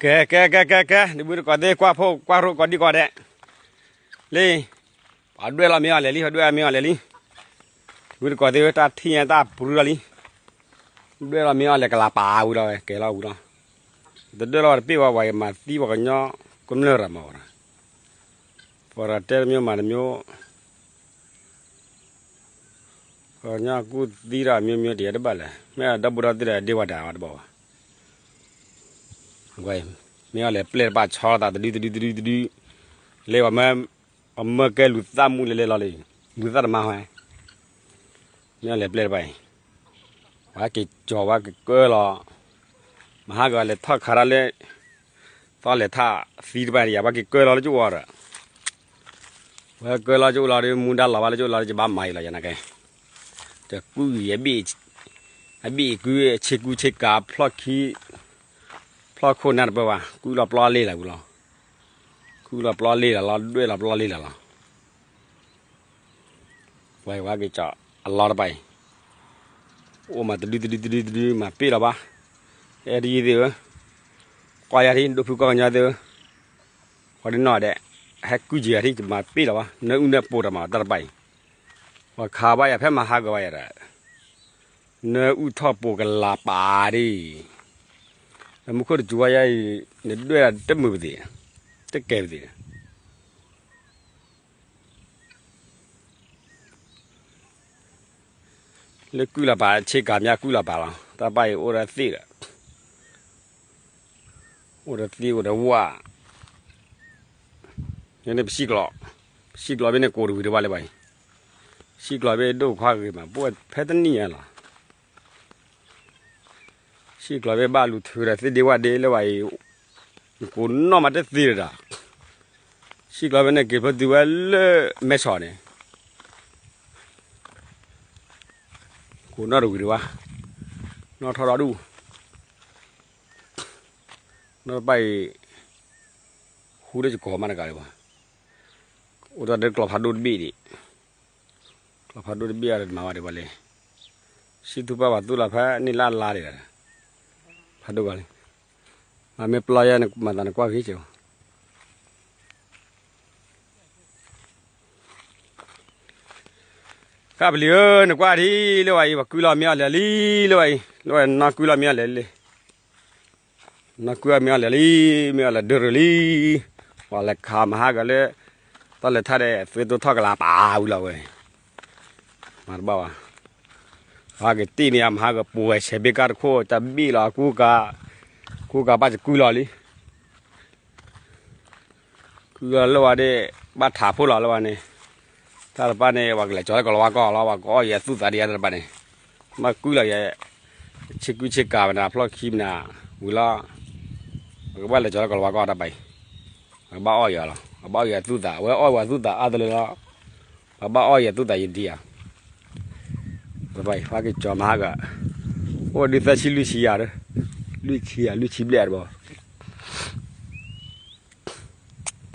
ကဲ ကဲ ကဲ ကဲ ကဲ တမုၢ်တကိးသ့ၣ် ကွၢ်ဖိ ကွၢ်ရိၣ်ကိးဒံကိးဒဲး, လံ, ပှၤဒွဲၣ်လီၤမ့ၢ်အီၤလဲၤလံ ပှၤဒွဲၣ်မ့ၢ်အီၤလဲၤလံ, တမုၢ်တကိးသ့ၣ်ဧၢ တၢ်ထံၣ်ညါတၢ်ပရူၢ်လီၤလံ, ဒွဲၣ်လီၤမ့ၢ်အီၤလဲၤကလၤပာ်ဝံၤလီၤဝဲ ကဲလီၤဝံၤလီၤ, တဒွဲၣ်လီၤတပ့ၢ်ဝဲ ပှၤမၤသံပှၤကညီ ကမျၢၢ်ရၤမၤဝဲဒၣ်, ပှၤတၢ်တဲတမံၤမၤတမံၤ ပှၤကညီကူၣ်သံတၢ်မံၤမံၤ တယဲတဘၣ်လဲၣ်, မ့ၢ်ဒီပုၢ်ဒီသ့ၣ်ဒီးဒ့ဝဲဒၣ်အီၤတဘၣ်ဘၣ်, မ့ၢ်အီၤလဲၤပျဲၢ်တပာ်ဆီလီၤသးတဒုတဒုတဒုတဒု, လဲၤဝဲမ့ၢ်, အမၢကဲလူၤသၣ်မူလဲၤလဲၤလီၤလံ, လူၤသၣ်တမါဝဲ, မ့ၢ်အီၤလဲၤပျဲၢ်တပာ်အံၤ, ဝဲက့ၤကၠီၤဝဲက့ၤကၢလီၤ, မဟါကလဲၤထီၣ်ခးတၢ်လၢ သီလဲၤထၣ်သံတပာ်ယၤ ဝဲက့ၤကၢလီၤလၢကၠိဝီၤဒီး, ဝဲကၢလီၤကၠိလီၤဒီး မူဒါလီၤဘၣ်လၢကၠိလီၤဒီး ယဘၣ်မၤအံၤလီၤယၤနာ်က့, တကူၣ်အံၤ အဘ့ၣ်အံၤ ကူၣ်ဆ့ကူဆ့ကၤ ဖျီၣ်ခံ ဖျီၣ်ခိၣ်နၢ်တပၢၢ်ဘၣ် ကူၣ်လီၤပျီလ့လၢဝံၤလီၤ, ကူၣ်လီၤပျီလ့လၢလီၤ ဒွဲၣ်လီၤပျီလ့လၢလီၤ ဝဲဝဲက့ၤကၠီၤအလီၢ်တပာ်အံၤ, အိၣ်မးတဒုတဒုတဒုတဒု မၤပ့ၢ်လီၤဘၣ်, အဲၣ်တယံၤသ့ၣ်ဧၢ, ကွၢ်ယၤထံ ဒိၣ်ဖုကီၢ်ကညီသ့ၣ်ဧၢ, ပှၤတနီၤဒဲး, ဟဲကူၣ်က့ၤယၤထံ မၤပ့ၢ်လီၤဘၣ် နၢအုၣ်နၢပိၤတၢ်မၤတၢ်တပာ်အံၤ, ပှၤခးဘၣ်ယၤဖဲမၤဟးဂီၤဘၣ်ယၤဒီး, နၢအုၣ်ထီၣ်ပိၤကလၤပာ်ဒ်အံၤ, နမူခိၣ်တစူၤဝဲယၤအံၤ, နဒွဲၣ်ဒၣ်တမုာ်ပသ့ၣ်, တကဲပသ့ၣ် လၢကူၣ်လီၤပာ်ဆ့ကၤမးကူၣ်လီၤပာ်လီၤ တၢ်ပာ်အံၤအိၣ်ဒီးသ့ၣ်ဒီး, အိၣ်ဒီးသ့ၣ်အိၣ်ဒီးဝၣ်, န့ၣ်ပစံၣ်ကျီၤ, ပစံၣ်ကျီၤဘ့ၣ်န့ၣ်ကိးတဝံၤတဝၣ်လၢၤဘၣ်အံၤ, ပစံၣ်ကျီၤဘ့ၣ်ဒိၣ်ခွါဂ့ၤမး ပဝဲဖဲတနံၣ်ညါလီၤ ပစံၣ်ကျီၤဘ့ၣ်ဘၣ်လူၤထုးဒီးသ့ၣ်ဒ့ဝၣ်ဒ့လၢဘၣ်အံၤ, ကိးနီၢ်မးတသ့ဒီး, ပစံၣ်ကျီၤဘ့ၣ်န့ၣ်က့ၤဖျိတုၤဝဲလၢမဲဆီးန့ၣ်, ကိးနီၢ်တဝံၤဒံးဘၣ်, နီၢ်ထီၣ်ဒီဒူၣ်, နီၢ်တပၢ်အံၤ, ဃူလၢယကိးမးတဂၤဒံးဘၣ်, အိၣ်ဒီးကျီၢ်ဖးဒိၣ်တဘ့ၣ်ဒံး, ကျီၢ်ဖးဒိၣ်တဘ့ၣ်အံၤမၤဝဲဒံးဘၣ်လံ, စံၣ်သူၣ်ပၢ်ပှၤသူၣ်လီၤဖဲန့ၣ်လၢအလါဒံး, ဖးဒိၣ်ဂီၤလံ, မၤမ့ၢ်ပျီယဲန့ၣ်မၤသးနကွၢ်ဂ့ၤက့ၤ ဃၣ်ပလံၤဧၢ, နကွၢ်ထံလၢဝဲအံၤ ပှၤကူၣ်လီၤမ့ၢ်အီၤလဲၤလံ, လၢဝဲအံၤ, လၢဝဲနီၢ်ကူၣ်လီၤမ့ၢ်အီၤလဲၤလံ, နီၢ်ကူၣ်လီၤမ့ၢ်အီၤလဲၤလံ, မ့ၢ်အီၤလဲၤဒၢရၢၢ်လံ, ပှၤလဲၤခးမဟါကလၢ, တၢ်လဲၤထၣ်ဒီး သွ့တိထီၣ်ကလၤပာ်ဝံၤလီၤဝဲ, မၤတဘၣ်ဘၣ်, ပှၤကတ့ၢ်မ့ၢ်အမဟါကပူၤဝဲဆဲးဘ့ကၢ်တခိၣ် တၢ်ဘ့ၣ်လီၤ ကူၣ်ကၤ, ကူၣ်ကၤဘၣ်စကူၣ်လီၤလံ ကူၣ်လီၤလၢဝဲဒၣ်, ဘၣ်ထးဖိလီၤလၢဝဲန့ၣ်, တၢ်တပၢ်န့ၣ် ပှၤကလဲၤကၠီၤလၢကီၤလၤဝါကီၢ်လီၤ ပှၤကအီၣ်ယဲၤသူၣ်သးဒံးယါတၢ်တပၢ်န့ၣ်, မ့ၢ်ကူၣ်လီၤယဲၤ, ဆ့ကူဆ့ကၤမနၤ ဖျီၣ်ခံမနၤ, ဝံၤလီၤ, ပှၤကဘၣ်လဲၤကၠီၤလၢကီၤလၤဝါကီၢ်တၢ်တပၢ်အံၤ, ပှၤကဘၣ်အီၣ်ယဲၤလီၤ ပှၤဘၣ်အီၣ်ယဲၤသူၣ်သး အဝဲအီၣ်ဝဲသူၣ်သးအါတလၢလီၤ, ပှၤဘၣ်အီၣ်ယဲၤသူၣ်သးယဒံးဧါ ပှၤက့ၤကၠီၤမၤဟါက, အိၣ်ဒုးသၢဆံလွံၢ်ဆံယၤ, လွံၢ်ဆံယၤ လွံၢ်ဆံ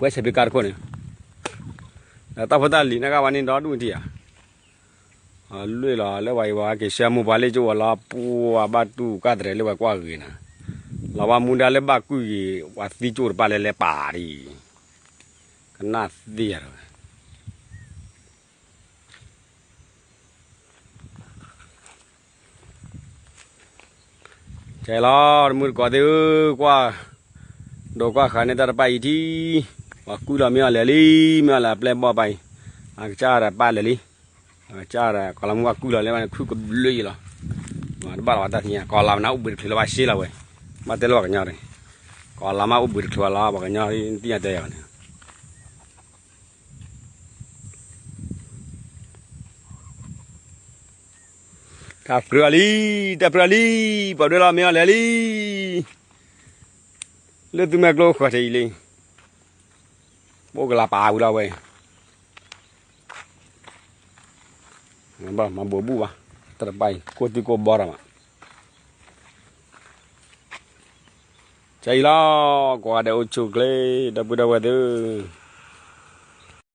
ဘျဲၣ်တဘီ, ပှၤဆဲးဘ့ကၢ်တခိၣ်န့ၣ်, တၢ်ဖိတၢ်လံၤန့ၣ်ကဝဲန့ၣ်ဒီဒူၣ်တံၢ်ဧါ, လွံၢ်လီၤလၢဝဲအံၤ ပှၤက့ၤဆှၢမိၢ်ပှၤလၢကၠိဝဲလီၤ ပှၤဘၣ်တူၢ်ကၢ်တရဲၣ်လၢဝဲကွၢ်ဂ့ၤနၤ, လီၤဝဲမူဒါလၢဘၣ်ကွံာ်ဂ့ၤ ပှၤသံကၠိတပၢ်လၢလဲၤပာ်ဒံး, ကနၣ်သ့ယၤဒီး ကဲလီၤ တမုၢ်တကိးသ့ၣ်ဧၢ, ကွၢ်, ဒိးကွၢ်ဃာ်န့ၢ်တၢ်တပၢ်အံၤထံ, ပှၤကူၣ်လီၤမ့ၢ်အီၤလဲၤလံ, မ့ၢ်အီၤလဲၤအပျဲၢ်ဘီၣ်ပၢ်အံၤ, အကစၢ်ဒီးပၢ်လဲၤလံ, အကစၢ်ဒီး ကီၤလၤမူပှၤကူၣ်လီၤလၢဘၣ်န့ၣ် ခုကဘျုးယံၤလီၤ, မၤတဘၣ်လီၤဝဲတၢ်သ့ၣ်ညါ ကီၤလၤမနုၤအိၣ်ဘှံးတချုးလၢၤဘၣ်ရှဲလီၤဝဲ, ဘၣ်တဲလၢပှၤကညီန့ၣ်, ကီၤလၤမးအိၣ်ဘှံးတချုးလီၤ ပှၤကညီသ့ၣ်ညါတဲယၤန့ၣ် တၢ်ပြၢအီၤလံ, တၢ်ပြၢအီၤလံ, ပှၤဒွဲၣ်လီၤမ့ၢ်အီၤလဲၤလံ, လၢသုမဲာ်ကျိဃၢၤထံးအံၤလံ, ပအိၣ်ကလၤပာ်ဝံၤလီၤဝဲ, မၤဘိးဘူၣ်ဘၣ်, တၢ်တပၢ်အံၤ ကိၢ်သံကိၢ်ဘီတၢ်မး ကဲအံၤလီၤ, ကွၢ်ဒီးအိၣ်ဆူၣ်ချ့, ဒီပုၢ်ဒီဝဲၢ်သ့ၣ်ဧၢ,